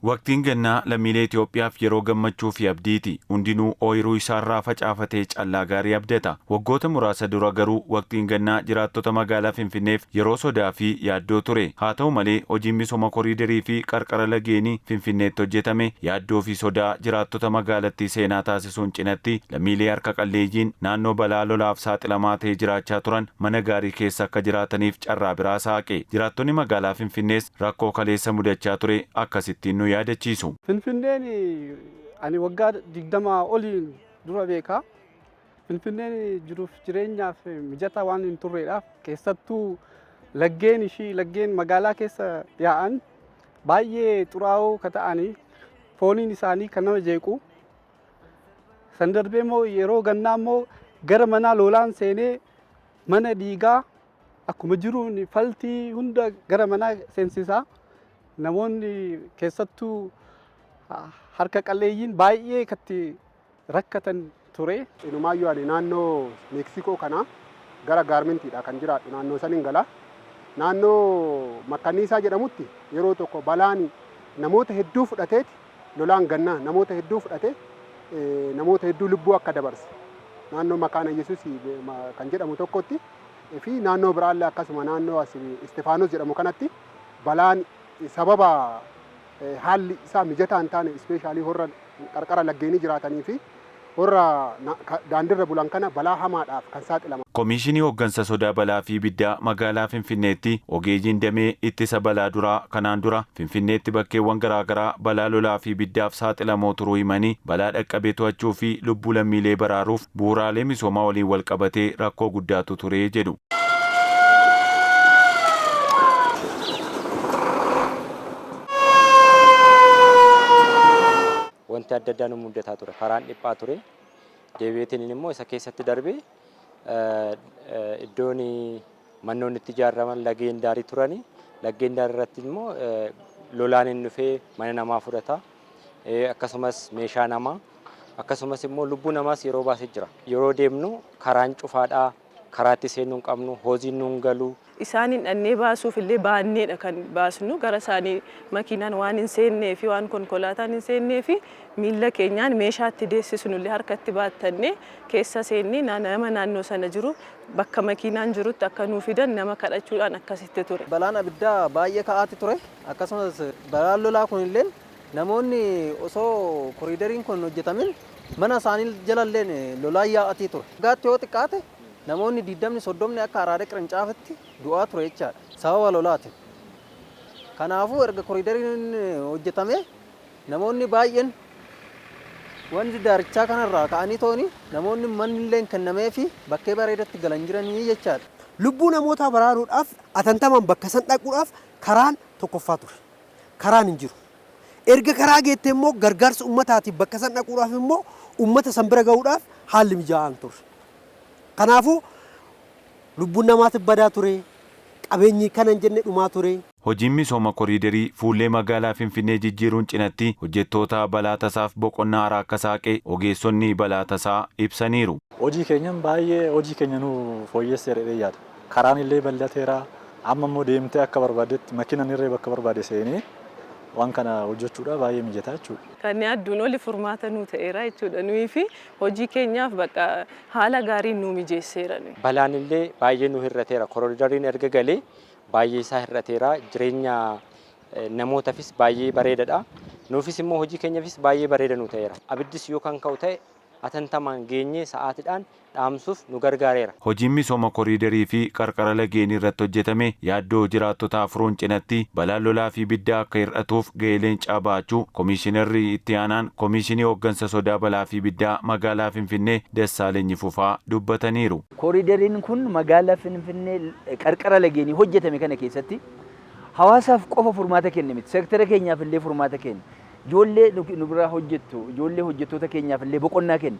Waqtiin gannaa lammiilee Itoophiyaaf yeroo gammachuu fi abdiiti. Hundinuu ooyiruu isaarraa facaafatee callaa gaarii abdata. Waggoota muraasa dura garuu waqtiin gannaa jiraattota magaalaa Finfinneef yeroo sodaa fi yaaddoo ture. Haa ta'u malee, hojiin misooma koriidarii fi qarqara lageenii Finfinneetti hojjetame yaaddoo fi sodaa jiraattota magaalattii seenaa taasisuun cinatti, lammiilee harka qalleeyyiin naannoo balaa lolaaf saaxilamaa ta'e jiraachaa turan mana gaarii keessa akka jiraataniif carraa biraa saaqe. Jiraattonni magaalaa Finfinnees rakkoo kaleessa mudachaa ture akkasittiin nu yaadachiisu. Finfinneen ani waggaa 20 oliin dura beekaa. Finfinneen jiruuf jireenyaaf mijataa waan hin turreedhaaf, keessattuu laggeen ishii, laggeen magaalaa keessa yaa'an baay'ee xuraa'oo ka ta'anii, fooniin isaanii kan nama jeequ. San darbee immoo yeroo gannaa immoo gara manaa lolaan seenee mana diigaa, akkuma jiruun faltii hunda gara manaa seensisaa. Namoonni keessattuu harka qalleeyyiin baay'ee katti rakkatan ture. Inumaayyuu ani naannoo Meeksikoo kana gara Gaarmentiidha kan jiraadhu, naannoo sanin gala. Naannoo Makkanniisaa jedhamutti yeroo tokko balaan namoota hedduu fudhateeti, lolaan gannaa namoota hedduu fudhate, namoota hedduu lubbuu akka dabarse naannoo Makaana Yesuus kan jedhamu tokkotti fi naannoo biraallee akkasuma naannoo as Istifaanos jedhamu kanatti balaan sababa haalli isaa mijataa hin taane, especially warra qarqara laggeenii jiraatanii fi warra daandiirra bulan kana balaa hamaadhaaf kan saaxilaman. Komishinii Hooggansa Sodaa Balaa fi Ibiddaa magaalaa Finfinneetti ogeeyyiin damee ittisa balaa duraa kanaan dura Finfinneetti bakkeewwan garaagaraa balaa lolaa fi ibiddaaf saaxilamoo turuu himanii, balaa dhaqqabee to'achuu fi lubbuu lammiilee baraaruuf bu'uuraalee misoomaa waliin wal qabatee rakkoo guddaatu ture jedhu. Wanti adda addaa nu mudataa ture. Karaan dhiphaa ture. Deebi'eetiin immoo isa keessatti darbee iddoon mannoonni itti ijaaraman lageen daarii turani. Laggeen daarii irratti immoo lolaan hin dhufee mana namaa fudhata. Akkasumas meeshaa namaa, akkasumas immoo lubbuu namaas yeroo baasee jira. Yeroo deemnu karaan cufaadhaa, karaatti seenuu hin qabnu, hojiin nuun galu. Isaaniin dhannee baasuuf illee baanneedha kan baasnu. Gara isaanii makiinaan waan hin seennee fi waan konkolaataan hin seennee fi miilla keenyaan meeshaatti deessisnu illee harkatti baattannee keessa seennee, nama naannoo sana jiru bakka makiinaan jirutti akka nuu fidan nama kadhachuudhaan akkasitti ture. Balaan abiddaa baay'ee ka'aati ture. Akkasumas balaan lolaa kun illee namoonni osoo koriidariin kun hojjetamin mana isaanii jalallee lolaan yaa'atii ture. Waggaatti yoo xiqqaate namoonni 20, 30 akka Araada Qirincaafitti du'aa ture jechaadha sababa lolaatiin. Kanaafuu erga koriidariin hojjetame namoonni baay'een wanti daarichaa kanarraa ka'anii tooni namoonni manni illee kennamee fi bakkee bareedatti galan jiranii jechaadha. Lubbuu namootaa baraaruudhaaf atantamaan bakka san dhaquudhaaf karaan tokkoffaa ture. Karaan hin jiru. Erga karaa geette immoo gargaarsa uummataatiif bakka san dhaquudhaaf immoo uummata san bira gahuudhaaf haalli mijaa'aan ture. Kanaafuu lubbuun namaatiif badaa ture. Qabeenyi kana hin jenne dhumaa ture. Hojiin misooma koriidarii fuullee magaalaa Finfinnee jijjiiruun cinatti hojjettoota balaa tasaaf boqonnaa haaraa akka saaqe ogeessonni balaa tasaa ibsaniiru. Hojii keenyan baay'ee hojii keenya nu fooyyesseera jedhee yaada. Karaan illee bal'ateera. Amma immoo deemtee akka barbaaddetti makiinaan irree bakka barbaade seenee waan kana hojjechuudha baay'ee mijataa jechuudha. Kan yaadduun oli furmaata nuu ta'eera jechuudha nuyi fi hojii keenyaaf bakka haala gaariin nuu mijeesseera. Balaan illee baay'ee nu hir'ateera. Koriidariin erga galee baay'ee isaa hir'ateera. Jireenya namootaafis baay'ee bareedaadha. Nuufis immoo hojii keenyaafis baay'ee bareeda nu ta'eera. Abiddis yoo kan ka'u ta'e atantamaan geenyee sa'aatiidhaan dhaamsuuf nu gargaareera. Hojiin misooma koriidarii fi qarqara lageenii irratti hojjetame yaaddoo jiraattotaa furuun cinatti balaan lolaa fi ibiddaa akka hir'atuuf ga'ee leencaa ba'achuu Komishinarri itti aanaan Komishinii Hooggansa Sodaa Balaa fi Ibiddaa magaalaa Finfinnee Dassaalenyi Fufaa dubbataniiru. Kooriidariin kun magaalaa Finfinnee qarqara lageenii hojjetame kana keessatti hawaasaaf qofa furmaata kenne miti. Seektara keenyaaf illee furmaata kenne. Ijoollee nu biraa hojjettu, ijoollee hojjettoota keenyaaf illee boqonnaa kenne.